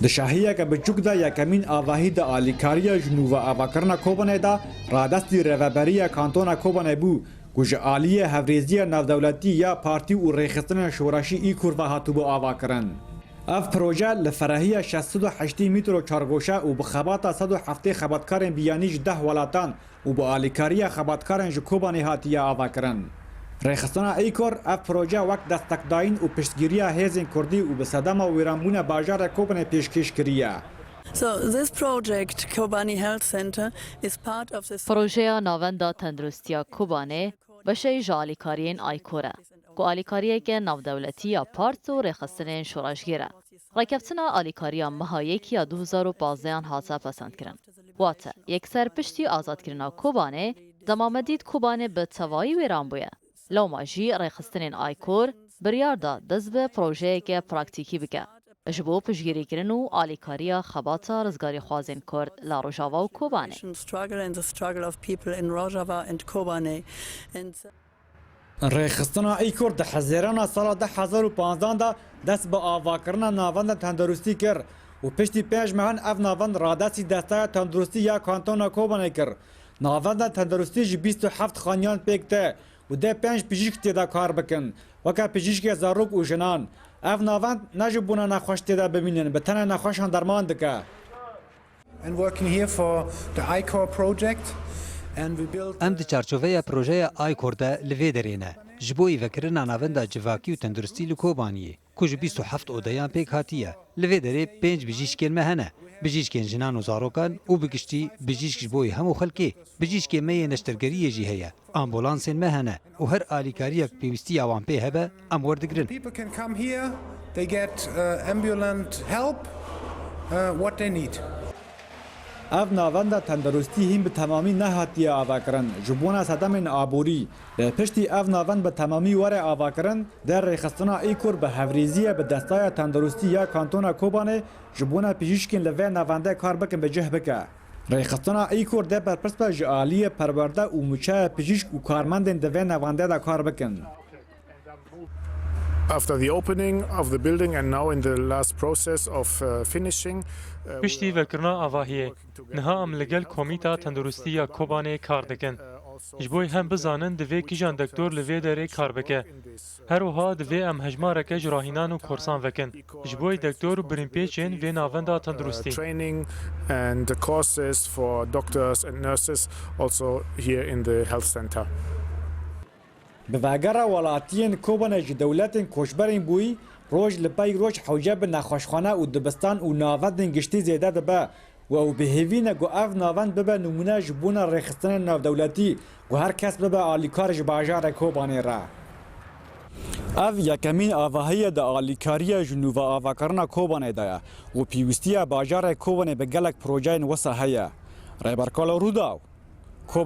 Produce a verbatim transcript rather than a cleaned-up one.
Di şahiyeke biçûk de yekemîn avahî di alîkariya ji nû ve avakirina Kobanê de radestî Rêveberiya Kantona Kobanê bû, ku ji aliyê Hevrêziya Navdewletî ya Partî û Rêxistinên Şoreşî Îkur ve hatibû avakirin. Ev proje li ferehiya şeş sed û heştê mîtro çargoşe û bi xebata sed û heftê xebatkarên biyanî ji deh welatan û bi alîkariya xebatkarên ji Kobanê hatiye avakirin. Rêxistina Îkur ev proje wek destekdayîn û piştgiriya hêzên Kurdî û bi sedema wêranbûna bajarê Kobanê pêşkêş kiriye. So this project, Kobani Health Center, is part of this. Projeya Navenda Tenduristiya Kobanê beşeyî ji alîkariyên Aykor e, ku alîkariyeke navdewletî ya part û rêxistinên şoreşgêr e. Rêkeftina alîkariya meha yekî ya du hezar û pazdehan hate pesendkirin. Wate, yekser piştî azadkirina Kobanê, Demamedît Kobanê bi tevayî wêran bûye. Lewma jî rêxistinên Aykor biryar da dest bi projeyeke praktîkî bike. Ji bo piştgirîkirin û alîkariya xebata rizgarîxwazên Kurd li Rojava û Kobanê. Struggle and the struggle of people in Rojava and Kobane. And Rêxistina Îkur di Hezêrana sala du hezar û panzdan de dest bi avakirina navenda tenduristî kir û piştî pênc mehan ev navend radestî Desteya Tenduristî ya Kantona Kobanê kir. Navenda tenduristî ji bîst û heft xaniyan pêk tê û dê pênc pijîşk tê de kar bikin, weke pijîşkê zarok û jinan. Ev navend ne ji bona nexweş tê de bimînin, bi tenê nexweşan derman dike. And working here for the Aykor project, and we built. Em di çarçoveya projeya Aykor de li vê derê ne. Ji bo îvekirina navenda civakî û tenduristî li Kobaniyê, ku ji bîst û heft odeyan pêk hatiye. Li vê derê pênc bijîşkên me hene. Bijîşkên jinan û zarokan û bi giştî bijîşk ji bo hemû xelkê. Bijîşkê me yê neştergeriyê jî heye. Ambulansên me hene û her alîkariyek pêwîstiya wan pê hebe, em werdigrin. People can come here, they get, uh, ambulance help, uh, what they need. Ev navenda tenduristî hîn bi temamî nehatiye avakirin ji bona sedemên aborî. Lê piştî ev navend bi temamî were avakirin, dê rêxistina Îkur bi hevrêziyê bi Desteya Tenduristî ya Kantona Kobanê ji bona pijîşkên li vê navendê kar bikin bi cih bike. Rêxistina Îkur dê berpirs be ji aliyê perwerde û mûçeya pijîşk û karmendên di vê navendê de kar bikin. After the opening of the building and now in the last process of, uh, finishing, uh, Piştî vekirina avahiyê, niha em li gel Komîta Tenduristî ya Kobanê kar dikin. Ji bo hem bizanin divê kîjan doktor li vê derê kar bike. Her wiha divê em hejmareke ji rahînan û korsan vekin. Ji bo doktor û birînpêçên vê navenda tenduristî. Training and the courses for doctors and nurses also here in the health center. Bi vegera welatiyên Kobanê ji dewletên koçberên bûyî roj li pey roj hewce bi nexweşxane û dibistan û navendên giştî zêde dibe. Û ew bi hêvî ne ku ev navend bibe nimûne ji bona rêxistinên navdewletî, ku her kes bibe alîkar ji bajarê Kobanê re. Ev yekemîn avahiye di alîkariya ji nû ve avakirina Kobanê de ye û pêwîstiya bajarê Kobanê bi gelek projeyên wisa heye. Rêber Kalo Rûdaw,